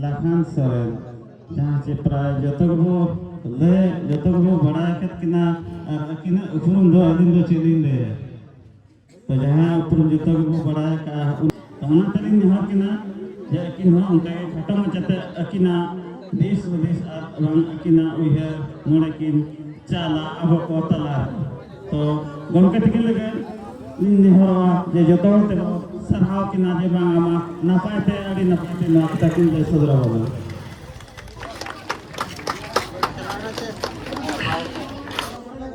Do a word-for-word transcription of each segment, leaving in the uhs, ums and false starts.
ᱞᱟᱠᱷᱟᱱ ᱥᱚᱨᱮᱱ, ᱡᱟᱦᱟᱸ ᱪᱮ ᱯᱨᱟᱭ ᱡᱚᱛᱚ ᱜᱮᱵᱚ ᱞᱟᱹᱭ, ᱡᱚᱛᱚ ᱜᱮᱵᱚ ᱵᱟᱲᱟᱭ ᱟᱠᱟᱫ ᱠᱤᱱᱟ᱾ ᱟᱨ ᱟᱹᱠᱤᱱᱟᱜ ᱩᱯᱨᱩᱢ ᱫᱚ ᱟᱹᱞᱤᱧ ᱫᱚ ᱪᱮᱫ ᱞᱤᱧ ᱞᱟᱹᱭᱟ? ᱛᱚ, ᱡᱟᱦᱟᱸ ᱩᱯᱨᱩᱢ ᱡᱚᱛᱚ ᱜᱮᱵᱚ ᱵᱟᱲᱟᱭ ᱟᱠᱟᱫᱼᱟ, ᱛᱚ, ᱚᱱᱟ ᱛᱮᱞᱤᱧ ᱱᱮᱦᱚᱨ ᱠᱤᱱᱟ ᱡᱮ ᱟᱹᱠᱤᱱ ᱦᱚᱸ ᱚᱱᱠᱟ ᱜᱮ ᱠᱷᱟᱴᱚ ᱢᱟᱪᱷᱟᱛᱮ ᱟᱹᱠᱤᱱᱟᱜ ᱫᱤᱥ ᱦᱩᱫᱤᱥ ᱟᱨ ᱵᱟᱝ ᱟᱹᱠᱤᱱᱟᱜ ᱩᱭᱦᱟᱹᱨ ᱱᱚᱰᱮ ᱠᱤᱱ ᱪᱟᱞᱟ ᱟᱵᱚ ᱠᱚ ᱛᱟᱞᱟ ᱨᱮ᱾ ᱛᱚ, ᱜᱚᱢᱠᱮ ᱛᱤᱠᱤᱱ ᱞᱟᱹᱜᱤᱫ ᱤᱧ ᱱᱮᱦᱚᱨᱚᱜᱼᱟ ᱡᱮ ᱡᱚᱛᱚ ᱦᱚᱲ ᱛᱮᱵᱚ ᱥᱟᱨᱦᱟᱣ ᱠᱤᱱᱟ ᱡᱮ ᱵᱟᱝ ᱟᱢᱟᱜ ᱱᱟᱯᱟᱭ ᱛᱮ, ᱟᱹᱰᱤ ᱱᱟᱯᱟᱭ ᱛᱮ ᱱᱚᱣᱟ ᱠᱟᱛᱷᱟ ᱠᱤᱱ ᱞᱟᱹᱭ ᱥᱚᱫᱚᱨ ᱟᱵᱚᱱᱟ᱾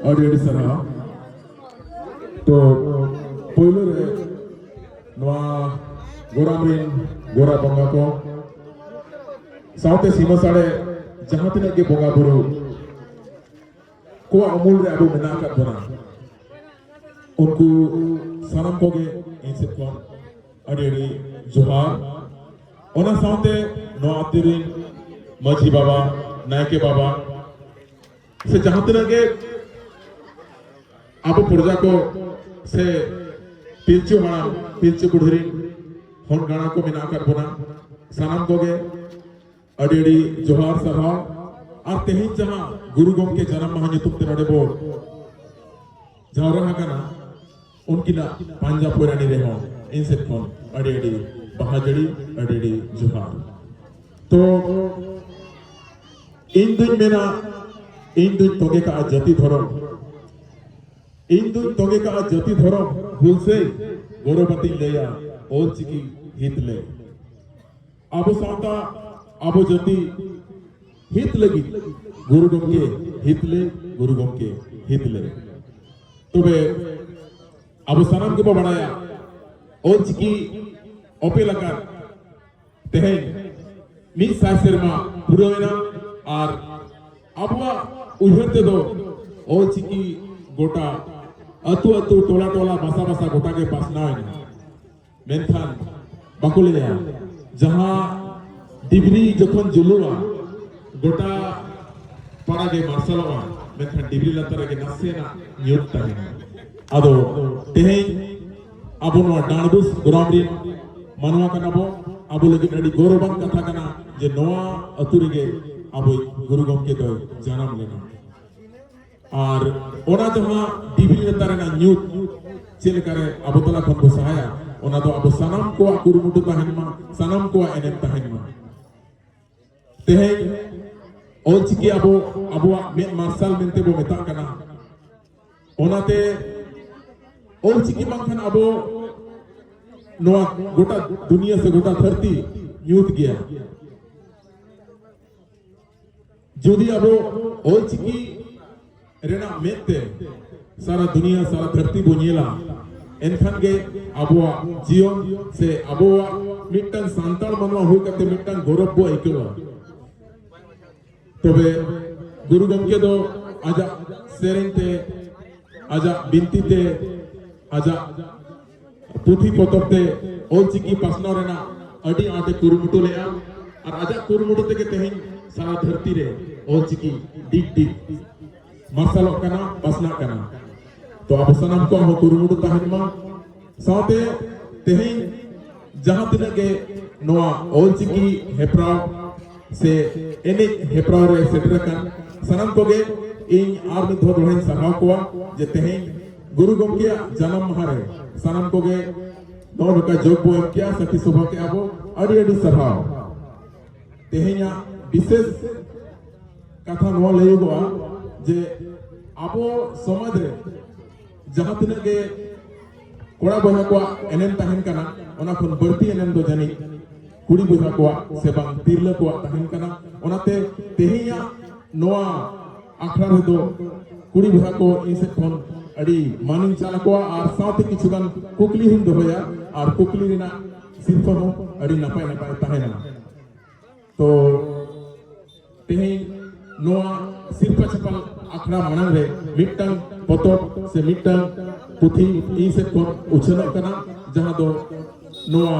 ᱟᱹᱰᱤ ᱟᱹᱰᱤ ᱥᱟᱨᱦᱟᱣ᱾ ᱛᱚ, ᱯᱳᱭᱞᱳ ᱨᱮ ᱱᱚᱣᱟ ᱜᱚᱨᱟᱢ ᱨᱮᱱ ᱜᱚᱨᱟ ᱵᱚᱸᱜᱟ ᱠᱚ ᱥᱟᱶᱛᱮ ᱥᱤᱢᱟᱹ ᱥᱟᱲᱮ ᱡᱟᱦᱟᱸ ᱛᱤᱱᱟᱹᱜ ᱜᱮ ᱵᱚᱸᱜᱟ ᱵᱩᱨᱩ ᱠᱚᱣᱟᱜ ᱩᱢᱩᱞ ᱨᱮ ᱟᱵᱚ ᱢᱮᱱᱟᱜ ᱟᱠᱟᱫ ᱵᱚᱱᱟ, ᱩᱱᱠᱩ ᱥᱟᱱᱟᱢ ᱠᱚᱜᱮ ᱤᱧ ᱥᱮᱫ ᱠᱷᱚᱱ ᱟᱹᱰᱤ ᱟᱹᱰᱤ ᱡᱚᱦᱟᱨ᱾ ᱚᱱᱟ ᱥᱟᱶᱛᱮ ᱱᱚᱣᱟ ᱟᱹᱛᱩ ᱨᱮᱱ ᱢᱟᱹᱡᱷᱤ ᱵᱟᱵᱟ, ᱱᱟᱭᱠᱮ ᱵᱟᱵᱟ, ᱥᱮ ᱡᱟᱦᱟᱸ ᱛᱤᱱᱟᱹᱜ ᱜᱮ ᱟᱵᱚ ᱯᱨᱚᱡᱟ ᱠᱚ ᱥᱮ ᱯᱤᱞᱪᱩ ᱦᱟᱲᱟᱢ, ᱯᱤᱞᱪᱩ ᱵᱩᱲᱦᱤ ᱨᱮᱱ ᱦᱚᱱ ᱜᱟᱬᱟ ᱠᱚ ᱢᱮᱱᱟᱜ ᱟᱠᱟᱫ ᱵᱚᱱᱟ, ᱥᱟᱱᱟᱢ ᱠᱚᱜᱮ ᱟᱹᱰᱤ ᱟᱹᱰᱤ ᱡᱚᱦᱟᱨ, ᱥᱟᱨᱦᱟᱣ᱾ ᱟᱨ ᱛᱮᱦᱮᱧ ᱡᱟᱦᱟᱸ ᱜᱩᱨᱩ ᱜᱚᱢᱠᱮ ᱡᱟᱱᱟᱢ ᱢᱟᱦᱟ ᱧᱩᱛᱩᱢ ᱛᱮ ᱱᱚᱰᱮ ᱵᱚ ᱡᱟᱣᱨᱟ ᱟᱠᱟᱱᱟ, ᱩᱱᱠᱤᱱᱟᱜ ᱯᱟᱸᱡᱟ ᱯᱚᱭᱨᱟᱱᱤ ᱨᱮᱦᱚᱸ ᱤᱧ ᱥᱮᱫ ᱠᱷᱚᱱ ᱟᱹᱰᱤ ᱟᱹᱰᱤ ᱵᱟᱦᱟ ᱡᱟᱹᱲᱤ, ᱟᱹᱰᱤ ᱟᱹᱰᱤ ᱡᱚᱦᱟᱨ᱾ ᱛᱚ, ᱤᱧ ᱫᱩᱧ ᱢᱮᱱᱟ, ᱤᱧ ᱫᱩᱧ ᱛᱚᱜᱮ ᱠᱟᱜᱼᱟ ᱡᱟᱹᱛᱤ ᱫᱷᱚᱨᱚᱢ, ᱤᱧ ᱫᱩᱧ ᱛᱚᱜᱮ ᱠᱟᱜᱼᱟ ᱡᱟᱹᱛᱤ ᱫᱷᱚᱨᱚᱢ, ᱦᱩᱞᱥᱟᱹᱭ ᱜᱚᱨᱚᱵᱟᱛᱤᱧ ᱞᱟᱹᱭᱟ ᱚᱞ ᱪᱤᱠᱤ ᱦᱤᱛ ᱞᱮ᱾ ᱟᱵᱚ ᱥᱟᱶᱛᱟ, ᱟᱵᱚ ᱡᱟᱹᱛᱤ ᱦᱤᱛ ᱞᱟᱹᱜᱤᱫ ᱜᱩᱨᱩ ᱜᱚᱢᱠᱮ ᱦᱤᱛ ᱞᱮ, ᱜᱩᱨᱩ ᱜᱚᱢᱠᱮ ᱦᱤᱛ ᱞᱮ᱾ ᱛᱚᱵᱮ ᱟᱵᱚ ᱥᱟᱱᱟᱢ ᱜᱮᱵᱚ ᱵᱟᱲᱟᱭᱟ, ᱚᱞ ᱪᱤᱠᱤ ᱚᱯᱮᱞ ᱟᱠᱟᱱ ᱛᱮᱦᱮᱧ ᱢᱤᱫ ᱥᱟᱭ ᱥᱮᱨᱢᱟ ᱯᱩᱨᱟᱹᱣ ᱮᱱᱟ᱾ ᱟᱨ ᱟᱵᱚᱣᱟᱜ ᱩᱭᱦᱟᱹᱨ ᱛᱮᱫᱚ ᱚᱞ ᱪᱤᱠᱤ ᱜᱚᱴᱟ ᱟᱹᱛᱩ ᱟᱹᱛᱩ, ᱴᱚᱞᱟ ᱴᱚᱞᱟ, ᱵᱟᱥᱟ ᱵᱟᱥᱟ ᱜᱚᱴᱟ ᱜᱮ ᱯᱟᱥᱱᱟᱣ ᱮᱱᱟ᱾ ᱢᱮᱱᱠᱷᱟᱱ ᱵᱟᱠᱚ ᱞᱟᱹᱭᱟ, ᱡᱟᱦᱟᱸ ᱰᱤᱵᱨᱤ ᱡᱚᱠᱷᱚᱱ ᱡᱩᱞᱩᱜᱼᱟ, ᱜᱚᱴᱟ ᱯᱟᱲᱟ ᱜᱮ ᱢᱟᱨᱥᱟᱞᱚᱜᱼᱟ, ᱢᱮᱱᱠᱷᱟᱱ ᱰᱤᱵᱨᱤ ᱞᱟᱛᱟᱨ ᱨᱮᱜᱮ ᱱᱟᱥᱮᱱᱟᱜ ᱧᱩᱛ ᱛᱟᱦᱮᱱᱟ᱾ ᱟᱫᱚ ᱛᱮᱦᱮᱧ ᱟᱵᱚ ᱱᱚᱣᱟ ᱰᱟᱸᱰᱵᱩᱥ ᱜᱚᱨᱟᱢ ᱨᱤᱱ ᱢᱟᱱᱣᱟ ᱠᱟᱱᱟ ᱵᱚ᱾ ᱟᱵᱚ ᱞᱟᱹᱜᱤᱫ ᱟᱹᱰᱤ ᱜᱚᱨᱚᱵᱟᱱ ᱠᱟᱛᱷᱟ ᱠᱟᱱᱟ ᱡᱮ ᱱᱚᱣᱟ ᱟᱹᱛᱩ ᱨᱮᱜᱮ ᱟᱵᱚᱭᱤᱡ ᱜᱩᱨᱩ ᱜᱚᱢᱠᱮ ᱫᱚᱭ ᱡᱟᱱᱟᱢ ᱞᱮᱱᱟ᱾ ᱟᱨ ᱚᱱᱟ ᱡᱟᱦᱟᱸ ᱰᱤᱵᱨᱤ ᱨᱟᱛᱟ ᱨᱮᱱᱟᱜ ᱧᱩᱛ ᱪᱮᱫ ᱞᱮᱠᱟᱨᱮ ᱟᱵᱚ ᱛᱟᱞᱟ ᱠᱷᱚᱱ ᱵᱚ ᱥᱟᱦᱟᱭᱟ, ᱚᱱᱟ ᱫᱚ ᱟᱵᱚ ᱥᱟᱱᱟᱢ ᱠᱚᱣᱟᱜ ᱠᱩᱨᱩᱢᱩᱴᱩ ᱛᱟᱦᱮᱱ ᱢᱟ, ᱥᱟᱱᱟᱢ ᱠᱚᱣᱟᱜ ᱮᱱᱮᱢ ᱛᱟᱦᱮᱱ ᱢᱟ᱾ ᱛᱮᱦᱮᱧ ᱚᱞᱪᱤᱠᱤ ᱟᱵᱚ, ᱟᱵᱚᱣᱟᱜ ᱢᱮᱫ ᱢᱟᱨᱥᱟᱞ ᱢᱮᱱᱛᱮ ᱵᱚ ᱢᱮᱛᱟᱜ ᱠᱟᱱᱟ᱾ ᱚᱱᱟᱛᱮ ᱚᱞᱪᱤᱠᱤ ᱵᱟᱝᱠᱷᱟᱱ ᱟᱵᱚ ᱱᱚᱣᱟ ᱜᱚᱴᱟ ᱫᱩᱱᱤᱭᱟᱹ ᱥᱮ ᱜᱚᱴᱟ ᱫᱷᱟᱹᱨᱛᱤ ᱧᱩᱛ ᱜᱮᱭᱟ᱾ ᱡᱩᱫᱤ ᱟᱵᱚ ᱚᱞᱪᱤᱠᱤ ᱨᱮᱱᱟᱜ ᱢᱮᱫ ᱛᱮ ᱥᱟᱨᱟ ᱫᱩᱱᱤᱭᱟᱹ, ᱥᱟᱨᱟ ᱫᱷᱟᱹᱨᱛᱤ ᱵᱚ ᱧᱮᱞᱟ, ᱮᱱᱠᱷᱟᱱ ᱜᱮ ᱟᱵᱚᱣᱟᱜ ᱡᱤᱭᱚᱱ ᱥᱮ ᱟᱵᱚᱣᱟᱜ ᱢᱤᱫᱴᱟᱝ ᱥᱟᱱᱛᱟᱲ ᱢᱟᱱᱣᱟ ᱦᱩᱭ ᱠᱟᱛᱮ ᱢᱤᱫᱴᱟᱝ ᱜᱚᱨᱚᱵᱽ ᱵᱚ ᱟᱹᱭᱠᱟᱹᱣᱟ᱾ ᱛᱚᱵᱮ ᱜᱩᱨᱩ ᱜᱚᱢᱠᱮ ᱫᱚ ᱟᱡᱟᱜ ᱥᱮᱨᱮᱧ ᱛᱮ, ᱟᱡᱟᱜ ᱵᱤᱱᱛᱤ ᱛᱮ, ᱟᱡᱟᱜ ᱯᱩᱛᱷᱤ ᱯᱚᱛᱚᱵ ᱛᱮ ᱚᱞᱪᱤᱠᱤ ᱯᱟᱥᱱᱟᱣ ᱨᱮᱱᱟᱜ ᱟᱹᱰᱤ ᱟᱸᱴᱮ ᱠᱩᱨᱩᱢᱩᱴᱩ ᱞᱮᱫᱼᱟ᱾ ᱟᱨ ᱟᱡᱟᱜ ᱠᱩᱨᱩᱢᱩᱴᱩ ᱛᱮᱜᱮ ᱛᱮᱦᱮᱧ ᱥᱟᱨᱟ ᱫᱷᱟᱹᱨᱛᱤ ᱨᱮ ᱚᱞᱪᱤᱠᱤ ᱰᱤᱜᱽ ᱰᱤᱜᱽ ᱢᱟᱨᱥᱟᱞᱚᱜ ᱠᱟᱱᱟ, ᱯᱟᱥᱱᱟᱜ ᱠᱟᱱᱟ᱾ ᱛᱚ ᱟᱵᱚ ᱥᱟᱱᱟᱢ ᱠᱚᱣᱟᱜ ᱦᱚᱸ ᱠᱩᱨᱩᱢᱩᱴᱩ ᱛᱟᱦᱮᱱ ᱢᱟ᱾ ᱥᱟᱶᱛᱮ ᱛᱮᱦᱮᱧ ᱡᱟᱦᱟᱸ ᱛᱤᱱᱟᱹᱜ ᱜᱮ ᱱᱚᱣᱟ ᱚᱞᱪᱤᱠᱤ ᱦᱮᱯᱨᱟᱣ ᱥᱮ ᱮᱱᱮᱡ ᱦᱮᱯᱨᱟᱣ ᱨᱮ ᱥᱮᱴᱮᱨ ᱟᱠᱟᱱ ᱥᱟᱱᱟᱢ ᱠᱚᱜᱮ ᱤᱧ ᱟᱨ ᱢᱤᱫ ᱫᱷᱟᱣ ᱫᱚᱦᱲᱟᱧ ᱥᱟᱨᱦᱟᱣ ᱠᱚᱣᱟ ᱡᱮ ᱛᱮᱦᱮᱧ ᱜᱩᱨᱩ ᱜᱚᱢᱠᱮᱭᱟᱜ ᱡᱟᱱᱟᱢ ᱢᱟᱦᱟ ᱨᱮ ᱥᱟᱱᱟᱢ ᱠᱚᱜᱮ ᱱᱚᱜᱼᱚ ᱱᱚᱝᱠᱟ ᱡᱳᱜᱽ ᱵᱚ ᱮᱢ ᱠᱮᱜᱼᱟ, ᱥᱟᱹᱠᱷᱤ ᱥᱚᱵᱷᱟ ᱠᱮᱜᱼᱟ ᱵᱚ᱾ ᱟᱹᱰᱤ ᱟᱹᱰᱤ ᱥᱟᱨᱦᱟᱣ᱾ ᱛᱮᱦᱮᱧᱟᱜ ᱵᱤᱥᱮᱥ ᱠᱟᱛᱷᱟ ᱱᱚᱣᱟ ᱞᱟᱹᱭᱚᱜᱚᱜᱼᱟ ᱡᱮ ᱟᱵᱚ ᱥᱚᱢᱟᱡᱽ ᱨᱮ ᱡᱟᱦᱟᱸ ᱛᱤᱱᱟᱹᱜ ᱜᱮ ᱠᱚᱲᱟ ᱵᱚᱭᱦᱟ ᱠᱚᱣᱟᱜ ᱮᱱᱮᱢ ᱛᱟᱦᱮᱱ ᱠᱟᱱᱟ, ᱚᱱᱟ ᱠᱷᱚᱱ ᱵᱟᱹᱲᱛᱤ ᱮᱱᱮᱢ ᱫᱚ ᱡᱟᱹᱱᱤᱡ ᱠᱩᱲᱤ ᱵᱚᱭᱦᱟ ᱠᱚᱣᱟᱜ ᱥᱮ ᱵᱟᱝ ᱛᱤᱨᱞᱟᱹ ᱠᱚᱣᱟᱜ ᱛᱟᱦᱮᱱ ᱠᱟᱱᱟ᱾ ᱚᱱᱟᱛᱮ ᱛᱮᱦᱮᱧᱟᱜ ᱱᱚᱣᱟ ᱟᱠᱷᱲᱟ ᱨᱮᱫᱚ ᱠᱩᱲᱤ ᱵᱚᱭᱦᱟ ᱠᱚ ᱤᱧ ᱥᱮᱫ ᱠᱷᱚᱱ ᱟᱹᱰᱤ ᱢᱟᱱᱤᱧ ᱪᱟᱞ ᱟᱠᱚᱣᱟ ᱟᱨ ᱥᱟᱶᱛᱮ ᱠᱤᱪᱷᱩ ᱜᱟᱱ ᱠᱩᱠᱞᱤ ᱦᱚᱸᱧ ᱫᱚᱦᱚᱭᱟ ᱟᱨ ᱠᱩᱠᱞᱤ ᱨᱮᱱᱟᱜ ᱥᱤᱨᱯᱟᱹ ᱦᱚᱸ ᱟᱹᱰᱤ ᱱᱟᱯᱟᱭ ᱱᱟᱯᱟᱭ ᱛᱟᱦᱮᱱᱟ᱾ ᱛᱚ ᱛᱮᱦᱮᱧ ᱱᱚᱣᱟ ᱥᱤᱨᱯᱟᱹ ᱪᱟᱯᱟᱞ ᱟᱠᱷᱲᱟ ᱢᱟᱲᱟᱝ ᱨᱮ ᱢᱤᱫᱴᱟᱝ ᱯᱚᱛᱚᱵ ᱥᱮ ᱢᱤᱫᱴᱟᱝ ᱯᱩᱛᱷᱤ ᱤᱧ ᱥᱮᱫ ᱠᱷᱚᱱ ᱩᱪᱷᱟᱹᱱᱚᱜ ᱠᱟᱱᱟ, ᱡᱟᱦᱟᱸ ᱫᱚ ᱱᱚᱣᱟ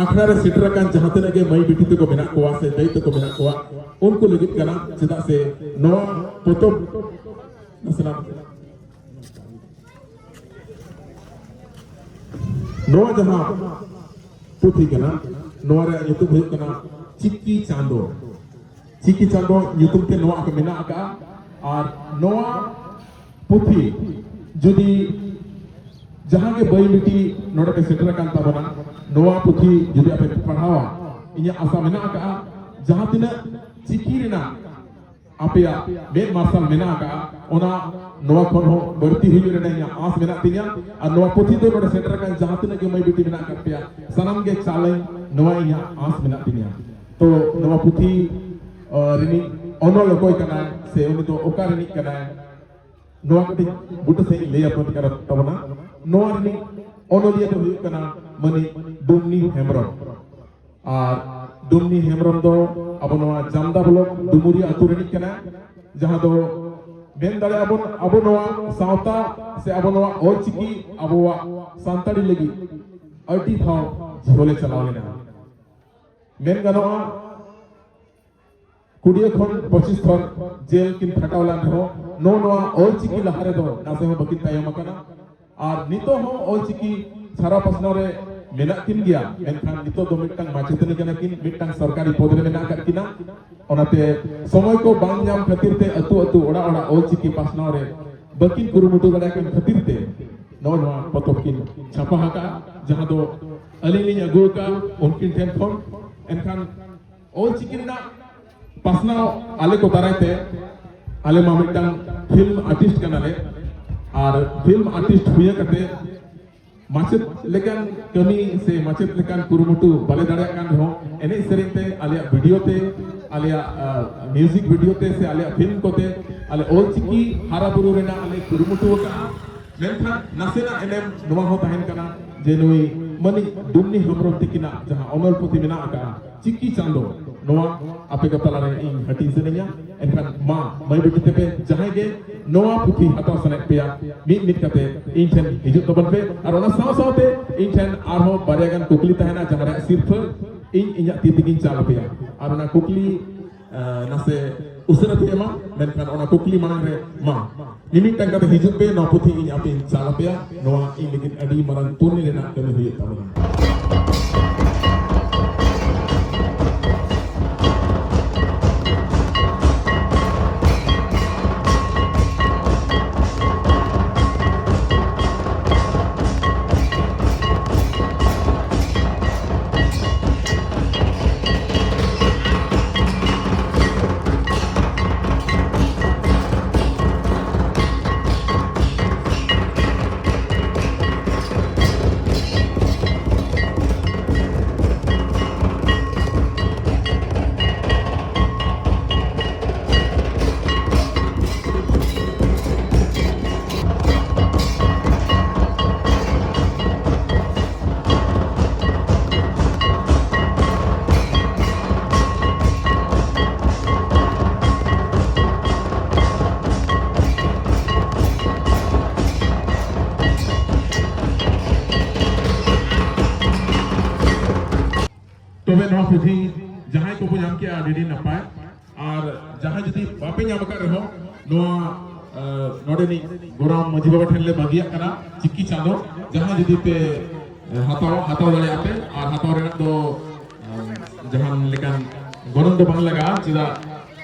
ᱟᱠᱷᱲᱟ ᱨᱮ ᱥᱮᱴᱮᱨ ᱟᱠᱟᱱ ᱡᱟᱦᱟᱸ ᱛᱤᱱᱟᱹᱜ ᱜᱮ ᱢᱟᱹᱭ ᱵᱤᱴᱤ ᱛᱟᱠᱚ ᱢᱮᱱᱟᱜ ᱠᱚᱣᱟ ᱥᱮ ᱫᱟᱹᱭ ᱛᱟᱠᱚ ᱢᱮᱱᱟᱜ ᱠᱚᱣᱟ, ᱩᱱᱠᱩ ᱞᱟᱹᱜᱤᱫ ᱠᱟᱱᱟ᱾ ᱪᱮᱫᱟᱜ ᱥᱮ ᱱᱚᱣᱟ ᱯᱚᱛᱚᱵ ᱱᱟᱥᱮᱱᱟᱜ ᱱᱚᱣᱟ ᱡᱟᱦᱟᱸ ᱯᱩᱛᱷᱤ ᱠᱟᱱᱟ, ᱱᱚᱣᱟ ᱨᱮᱭᱟᱜ ᱧᱩᱛᱩᱢ ᱦᱩᱭᱩᱜ ᱠᱟᱱᱟ ᱪᱤᱠᱤ ᱪᱟᱸᱫᱚ, ᱪᱤᱠᱤ ᱪᱟᱸᱫᱚ ᱧᱩᱛᱩᱢ ᱛᱮ ᱱᱚᱣᱟ ᱠᱚ ᱢᱮᱱᱟᱜ ᱟᱠᱟᱫᱼᱟ᱾ ᱟᱨ ᱱᱚᱣᱟ ᱯᱩᱛᱷᱤ ᱡᱩᱫᱤ ᱡᱟᱦᱟᱸ ᱜᱮ ᱵᱟᱹᱭ ᱵᱤᱴᱤ ᱱᱚᱰᱮ ᱯᱮ ᱥᱮᱴᱮᱨ ᱟᱠᱟᱱ ᱛᱟᱵᱚᱱᱟ, ᱱᱚᱣᱟ ᱯᱩᱛᱷᱤ ᱡᱩᱫᱤ ᱟᱯᱮ ᱯᱮ ᱯᱟᱲᱦᱟᱣᱟ, ᱤᱧᱟᱹᱜ ᱟᱥᱟ ᱢᱮᱱᱟᱜ ᱟᱠᱟᱫᱼᱟ, ᱡᱟᱦᱟᱸ ᱛᱤᱱᱟᱹᱜ ᱪᱤᱠᱤ ᱨᱮᱱᱟᱜ ᱟᱯᱮᱭᱟᱜ ᱢᱮᱫ ᱢᱟᱨᱥᱟᱞ ᱢᱮᱱᱟᱜ ᱟᱠᱟᱫᱼᱟ, ᱚᱱᱟ ᱱᱚᱣᱟ ᱠᱷᱚᱱ ᱦᱚᱸ ᱵᱟᱹᱲᱛᱤ ᱦᱩᱭᱩᱜ ᱨᱮᱱᱟᱜ ᱤᱧᱟᱹᱜ ᱟᱸᱥ ᱢᱮᱱᱟᱜ ᱛᱤᱧᱟᱹ᱾ ᱟᱨ ᱱᱚᱣᱟ ᱯᱩᱛᱷᱤ ᱫᱚ ᱱᱚᱰᱮ ᱥᱮᱴᱮᱨ ᱟᱠᱟᱱ ᱡᱟᱦᱟᱸ ᱛᱤᱱᱟᱹᱜ ᱜᱮ ᱢᱟᱹᱭ ᱵᱤᱴᱤ ᱢᱮᱱᱟᱜ ᱟᱠᱟᱫ ᱯᱮᱭᱟ, ᱥᱟᱱᱟᱢ ᱜᱮ ᱪᱟᱞᱟᱹᱧ, ᱱᱚᱣᱟ ᱤᱧᱟᱹᱜ ᱟᱸᱥ ᱢᱮᱱᱟᱜ ᱛᱤᱧᱟᱹ᱾ ᱛᱚ ᱱᱚᱣᱟ ᱯᱩᱛᱷᱤ, ᱟᱸ, ᱨᱤᱱᱤᱡ ᱚᱱᱚᱞ ᱚᱠᱚᱭ ᱠᱟᱱᱟᱭ ᱥᱮ ᱩᱱᱤ ᱫᱚ ᱚᱠᱟ ᱨᱤᱱᱤᱡ ᱠᱟᱱᱟᱭ, ᱱᱚᱣᱟ ᱠᱟᱹᱴᱤᱡ ᱵᱩᱴᱟᱹ ᱥᱟᱺᱦᱤᱡ ᱞᱟᱹᱭ ᱟᱵᱚᱱ ᱠᱟᱱᱟ ᱛᱟᱵᱚᱱᱟ᱾ ᱱᱚᱣᱟ ᱨᱤᱱᱤᱡ ᱚᱱᱚᱞᱤᱭᱟᱹ ᱫᱚ ᱦᱩᱭᱩᱜ ᱠᱟᱱᱟ ᱢᱟᱹᱱᱤᱡ ᱰᱩᱢᱱᱤ ᱦᱮᱢᱵᱨᱚᱢ᱾ ᱟᱨ ᱰᱩᱢᱱᱤ ᱦᱮᱢᱵᱨᱚᱢ ᱫᱚ ᱟᱵᱚ ᱱᱚᱣᱟ ᱡᱟᱢᱫᱟ ᱵᱞᱚᱠ ᱰᱩᱢᱩᱨᱤᱭᱟᱹ ᱟᱹᱛᱩ ᱨᱤᱱᱤᱡ ᱠᱟᱱᱟᱭ, ᱡᱟᱦᱟᱸ ᱫᱚ ᱢᱮᱱ ᱫᱟᱲᱮᱭᱟᱜᱼᱟ ᱵᱚᱱ ᱟᱵᱚ ᱱᱚᱣᱟ ᱥᱟᱶᱛᱟ ᱥᱮ ᱟᱵᱚ ᱱᱚᱣᱟ ᱚᱞᱪᱤᱠᱤ ᱟᱵᱚᱣᱟᱜ ᱥᱟᱱᱛᱟᱲᱤ ᱞᱟᱹᱜᱤᱫ ᱟᱹᱰᱤ ᱫᱷᱟᱣ ᱡᱷᱚᱞᱮ ᱪᱟᱞᱟᱣ ᱞᱮᱱᱟ᱾ ᱢᱮᱱ ᱜᱟᱱᱚᱜᱼᱟ, ᱠᱩᱲᱤ ᱠᱷᱚᱱ ᱯᱚᱸᱪᱤᱥ ᱛᱷᱚᱨ ᱡᱮᱞ ᱠᱤᱱ ᱠᱷᱟᱴᱟᱣ ᱞᱮᱱ ᱨᱮᱦᱚᱸ, ᱱᱚᱜᱼᱚ ᱱᱚᱣᱟ ᱚᱞᱪᱤᱠᱤ ᱞᱟᱦᱟ ᱨᱮᱫᱚ ᱱᱟᱥᱮ ᱦᱚᱸ ᱵᱟᱹᱠᱤᱱ ᱛᱟᱭᱚᱢ ᱟᱠᱟᱱᱟ᱾ ᱟᱨ ᱱᱤᱛᱚᱜ ᱦᱚᱸ ᱚᱞᱪᱤᱠᱤ ᱪᱷᱟᱨᱟᱣ ᱯᱟᱥᱱᱟᱣ ᱨᱮ ᱢᱮᱱᱟᱜ ᱠᱤᱱ ᱜᱮᱭᱟ, ᱢᱮᱱᱠᱷᱟᱱ ᱱᱤᱛᱚᱜ ᱫᱚ ᱢᱤᱫᱴᱟᱝ ᱢᱟᱪᱮᱛᱟᱹᱱᱤ ᱠᱟᱱᱟ ᱠᱤᱱ, ᱢᱤᱫᱴᱟᱝ ᱥᱚᱨᱠᱟᱨᱤ ᱯᱚᱫᱽ ᱨᱮ ᱢᱮᱱᱟᱜ ᱟᱠᱟᱫ ᱠᱤᱱᱟ᱾ ᱚᱱᱟᱛᱮ ᱥᱚᱢᱚᱭ ᱠᱚ ᱵᱟᱝ ᱧᱟᱢ ᱠᱷᱟᱹᱛᱤᱨ ᱛᱮ ᱟᱹᱛᱩ ᱟᱹᱛᱩ, ᱚᱲᱟᱜ ᱚᱲᱟᱜ ᱚᱞᱪᱤᱠᱤ ᱯᱟᱥᱱᱟᱣ ᱨᱮ ᱵᱟᱹᱠᱤᱱ ᱠᱩᱨᱩᱢᱩᱴᱩ ᱫᱟᱲᱮᱭᱟᱜ ᱠᱟᱱ ᱠᱷᱟᱹᱛᱤᱨ ᱛᱮ ᱱᱚᱜᱼᱚ ᱱᱚᱣᱟ ᱯᱚᱛᱚᱵ ᱠᱤᱱ ᱪᱷᱟᱯᱟ ᱟᱠᱟᱫᱼᱟ, ᱡᱟᱦᱟᱸ ᱫᱚ ᱟᱹᱞᱤᱧ ᱞᱤᱧ ᱟᱹᱜᱩ ᱟᱠᱟᱫᱼᱟ ᱩᱱᱠᱤᱱ ᱴᱷᱮᱱ ᱠᱷᱚᱱ᱾ ᱮᱱᱠᱷᱟᱱ ᱚᱞᱪᱤᱠᱤ ᱨᱮᱱᱟᱜ ᱯᱟᱥᱱᱟᱣ ᱟᱞᱮ ᱠᱚ ᱫᱟᱨᱟᱭ ᱛᱮ, ᱟᱞᱮ ᱢᱟ ᱢᱤᱫᱴᱟᱝ ᱯᱷᱤᱞᱢ ᱟᱨᱴᱤᱥᱴ ᱠᱟᱱᱟᱞᱮ, ᱟᱨ ᱯᱷᱤᱞᱢ ᱟᱨᱴᱤᱥᱴ ᱦᱩᱭ ᱠᱟᱛᱮ ᱢᱟᱪᱮᱫ ᱞᱮᱠᱟᱱ ᱠᱟᱹᱢᱤ ᱥᱮ ᱢᱟᱪᱮᱫ ᱞᱮᱠᱟᱱ ᱠᱩᱨᱩᱢᱩᱴᱩ ᱵᱟᱞᱮ ᱫᱟᱲᱮᱭᱟᱜ ᱠᱟᱱ ᱨᱮᱦᱚᱸ, ᱮᱱᱮᱡ ᱥᱮᱨᱮᱧ ᱛᱮ, ᱟᱞᱮᱭᱟᱜ ᱵᱷᱤᱰᱤᱭᱳ ᱛᱮ, ᱟᱞᱮᱭᱟᱜ, ᱟ, ᱢᱤᱣᱡᱤᱠ ᱵᱷᱤᱰᱤᱭᱳ ᱛᱮ ᱥᱮ ᱟᱞᱮᱭᱟᱜ ᱯᱷᱤᱞᱢ ᱠᱚᱛᱮ ᱟᱞᱮ ᱚᱞᱪᱤᱠᱤ ᱦᱟᱨᱟ ᱵᱩᱨᱩ ᱨᱮᱱᱟᱜ ᱞᱮ ᱠᱩᱨᱩᱢᱩᱴᱩ ᱟᱠᱟᱫᱼᱟ᱾ ᱢᱮᱱᱠᱷᱟᱱ ᱱᱟᱥᱮᱱᱟᱜ ᱮᱱᱮᱢ ᱱᱚᱣᱟ ᱦᱚᱸ ᱛᱟᱦᱮᱱ ᱠᱟᱱᱟ ᱡᱮ ᱱᱩᱭ ᱢᱟᱹᱱᱤᱡ ᱰᱩᱢᱱᱤ ᱦᱮᱢᱵᱨᱚᱢ ᱛᱤᱠᱤᱱᱟᱜ ᱡᱟᱦᱟᱸ ᱚᱱᱚᱞ ᱯᱩᱛᱷᱤ ᱢᱮᱱᱟᱜ ᱟᱠᱟᱫᱼᱟ, ᱪᱤᱠᱤ ᱪᱟᱸᱫᱚ, ᱱᱚᱣᱟ ᱟᱯᱮ ᱠᱚ ᱛᱟᱞᱟᱨᱮ ᱤᱧ ᱦᱟᱹᱴᱤᱧ ᱥᱟᱹᱱᱟᱹᱧᱟ᱾ ᱮᱱᱠᱷᱟᱱ ᱢᱟ, ᱢᱟᱹᱭ ᱵᱤᱴᱤ ᱛᱮᱯᱮ ᱡᱟᱦᱟᱸᱭ ᱜᱮ ᱱᱚᱣᱟ ᱯᱩᱛᱷᱤ ᱦᱟᱛᱟᱣ ᱥᱟᱱᱟᱭᱮᱫ ᱯᱮᱭᱟ, ᱢᱤᱫ ᱢᱤᱫ ᱠᱟᱛᱮ ᱤᱧ ᱴᱷᱮᱱ ᱦᱤᱡᱩᱜ ᱛᱟᱵᱚᱱ ᱯᱮ᱾ ᱟᱨ ᱚᱱᱟ ᱥᱟᱶ ᱥᱟᱶᱛᱮ ᱤᱧ ᱴᱷᱮᱱ ᱟᱨᱦᱚᱸ ᱵᱟᱨᱭᱟ ᱜᱟᱱ ᱠᱩᱠᱞᱤ ᱛᱟᱦᱮᱱᱟ, ᱡᱟᱦᱟᱸ ᱨᱮᱭᱟᱜ ᱥᱤᱨᱯᱷᱟᱹ ᱤᱧ ᱤᱧᱟᱹᱜ ᱛᱤ ᱛᱮᱜᱤᱧ ᱪᱟᱞ ᱟᱯᱮᱭᱟ᱾ ᱟᱨ ᱚᱱᱟ ᱠᱩᱠᱞᱤ, ᱟᱸ, ᱱᱟᱥᱮ ᱩᱥᱟᱹᱨᱟ ᱯᱮ ᱮᱢᱟ, ᱢᱮᱱᱠᱷᱟᱱ ᱚᱱᱟ ᱠᱩᱠᱞᱤ ᱢᱟᱲᱟᱝ ᱨᱮ ᱢᱟ, ᱢᱤᱢᱤᱫᱴᱟᱝ ᱠᱟᱛᱮ ᱦᱤᱡᱩᱜ ᱯᱮ, ᱱᱚᱣᱟ ᱯᱩᱛᱷᱤ ᱤᱧ ᱟᱯᱮᱧ ᱪᱟᱞ ᱟᱯᱮᱭᱟ᱾ ᱱᱚᱣᱟ ᱤᱧ ᱞᱟᱹᱜᱤᱫ ᱟᱹᱰᱤ ᱢᱟᱨᱟᱝ ᱯᱩᱱᱱᱤ ᱨᱮᱱᱟᱜ ᱠᱟᱹᱢᱤ ᱦᱩᱭᱩᱜ ᱛᱟᱵᱚᱱᱟ᱾ ᱯᱩᱛᱷᱤ ᱡᱟᱦᱟᱸᱭ ᱠᱚᱵᱚ ᱧᱟᱢ ᱠᱮᱜᱼᱟ, ᱟᱹᱰᱤ ᱟᱹᱰᱤ ᱱᱟᱯᱟᱭ᱾ ᱟᱨ ᱡᱟᱦᱟᱸᱭ ᱡᱩᱫᱤ ᱵᱟᱯᱮ ᱧᱟᱢ ᱟᱠᱟᱫ ᱨᱮᱦᱚᱸ, ᱱᱚᱣᱟ ᱱᱚᱰᱮᱱᱤᱡ ᱜᱚᱨᱟᱢ ᱢᱟᱹᱡᱷᱤ ᱵᱟᱵᱟ ᱴᱷᱮᱱ ᱞᱮ ᱵᱟᱹᱜᱤᱭᱟᱜ ᱠᱟᱱᱟ ᱪᱤᱠᱤ ᱪᱟᱸᱫᱚ᱾ ᱡᱟᱦᱟᱸᱭ ᱡᱩᱫᱤ ᱯᱮ ᱦᱟᱛᱟᱣᱟ, ᱦᱟᱛᱟᱣ ᱫᱟᱲᱮᱭᱟᱜᱼᱟ ᱯᱮ᱾ ᱟᱨ ᱦᱟᱛᱟᱣ ᱨᱮᱱᱟᱜ ᱫᱚ ᱡᱟᱦᱟᱸ ᱞᱮᱠᱟᱱ ᱜᱚᱱᱚᱝ ᱫᱚ ᱵᱟᱝ ᱞᱟᱜᱟᱜᱼᱟ, ᱪᱮᱫᱟᱜ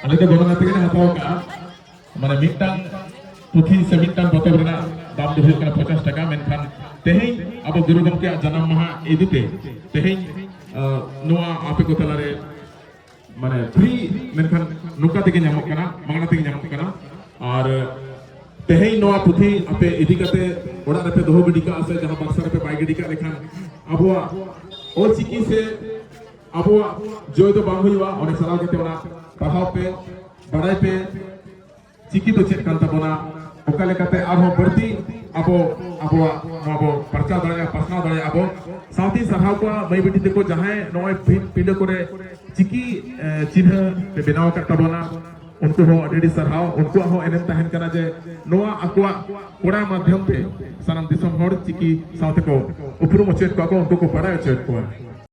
ᱟᱞᱮ ᱫᱚ ᱜᱚᱱᱚᱝ ᱟᱛᱮ ᱜᱮᱞᱮ ᱦᱟᱛᱟᱣ ᱠᱟᱜᱼᱟ᱾ ᱢᱟᱱᱮ ᱢᱤᱫᱴᱟᱝ ᱯᱩᱛᱷᱤ ᱥᱮ ᱢᱤᱫᱴᱟᱝ ᱯᱚᱛᱚᱵ ᱨᱮᱱᱟᱜ ᱫᱟᱢ ᱫᱚ ᱦᱩᱭᱩᱜ ᱠᱟᱱᱟ ᱯᱚᱪᱟᱥ ᱴᱟᱠᱟ, ᱢᱮᱱᱠᱷᱟᱱ ᱛᱮᱦᱮᱧ ᱟᱵᱚ ᱜᱩᱨᱩ ᱜᱚᱢᱠᱮᱭᱟᱜ ᱡᱟᱱᱟᱢ ᱢᱟᱦᱟ ᱤᱫᱤ ᱛᱮ ᱛᱮᱦᱮᱧ ᱱᱚᱣᱟ ᱟᱯᱮ ᱠᱚ ᱛᱟᱞᱟᱨᱮ ᱢᱟᱱᱮ ᱯᱷᱨᱤ, ᱢᱮᱱᱠᱷᱟᱱ ᱱᱚᱝᱠᱟ ᱛᱮᱜᱮ ᱧᱟᱢᱚᱜ ᱠᱟᱱᱟ, ᱢᱟᱜᱽᱱᱟ ᱛᱮᱜᱮ ᱧᱟᱢᱚᱜ ᱠᱟᱱᱟ᱾ ᱟᱨ ᱛᱮᱦᱮᱧ ᱱᱚᱣᱟ ᱯᱩᱛᱷᱤ ᱟᱯᱮ ᱤᱫᱤ ᱠᱟᱛᱮ ᱚᱲᱟᱜ ᱨᱮᱯᱮ ᱫᱚᱦᱚ ᱜᱤᱰᱤ ᱠᱟᱜᱼᱟ ᱥᱮ ᱡᱟᱦᱟᱸ ᱵᱟᱠᱥᱟ ᱨᱮᱯᱮ ᱵᱟᱭ ᱜᱤᱰᱤ ᱠᱟᱜ ᱞᱮᱠᱷᱟᱱ ᱟᱵᱚᱣᱟᱜ ᱚᱞᱪᱤᱠᱤ ᱥᱮ ᱟᱵᱚᱣᱟᱜ ᱡᱚᱭ ᱫᱚ ᱵᱟᱝ ᱦᱩᱭᱩᱜᱼᱟ᱾ ᱚᱸᱰᱮ ᱪᱟᱞᱟᱣ ᱠᱟᱛᱮ ᱚᱱᱟ ᱯᱟᱲᱦᱟᱣ ᱯᱮ, ᱵᱟᱲᱟᱭ ᱯᱮ᱾ ᱪᱤᱠᱤ ᱫᱚ ᱪᱮᱫ ᱠᱟᱱ ᱛᱟᱵᱚᱱᱟ, ᱚᱠᱟ ᱞᱮᱠᱟᱛᱮ ᱟᱨᱦᱚᱸ ᱵᱟᱹᱲᱛᱤ ᱟᱵᱚ ᱟᱵᱚᱣᱟᱜ ᱱᱚᱣᱟ ᱵᱚ ᱯᱟᱨᱪᱟᱣ ᱫᱟᱲᱮᱭᱟᱜᱼᱟ, ᱯᱟᱥᱱᱟᱣ ᱫᱟᱲᱮᱭᱟᱜᱼᱟ ᱵᱚ᱾ ᱥᱟᱶᱛᱮᱧ ᱥᱟᱨᱦᱟᱣ ᱠᱚᱣᱟ ᱢᱟᱹᱭ ᱵᱤᱴᱤ ᱛᱟᱠᱚ ᱡᱟᱦᱟᱸᱭ ᱱᱚᱜᱼᱚᱭ ᱯᱤ- ᱯᱤᱸᱰᱟᱹ ᱠᱚᱨᱮ ᱪᱤᱠᱤ ᱪᱤᱱᱦᱟᱹ ᱯᱮ ᱵᱮᱱᱟᱣ ᱟᱠᱟᱫ ᱛᱟᱵᱚᱱᱟ, ᱩᱱᱠᱩ ᱦᱚᱸ ᱟᱹᱰᱤ ᱟᱹᱰᱤ ᱥᱟᱨᱦᱟᱣ᱾ ᱩᱱᱠᱩᱣᱟᱜ ᱦᱚᱸ ᱮᱱᱮᱢ ᱛᱟᱦᱮᱱ ᱠᱟᱱᱟ ᱡᱮ ᱱᱚᱣᱟ ᱟᱠᱚᱣᱟᱜ ᱠᱚᱲᱟ ᱢᱟᱫᱽᱫᱷᱚᱢ ᱛᱮ ᱥᱟᱱᱟᱢ ᱫᱤᱥᱚᱢ ᱦᱚᱲ ᱪᱤᱠᱤ ᱥᱟᱶᱛᱮ ᱠᱚ ᱩᱯᱨᱩᱢ ᱦᱚᱪᱚᱭᱮᱫ ᱠᱚᱣᱟ ᱠᱚ, ᱩᱱᱠᱩ ᱠᱚ ᱵᱟᱲᱟᱭ ᱦᱚᱪᱚᱭᱮᱫ ᱠᱚᱣᱟ᱾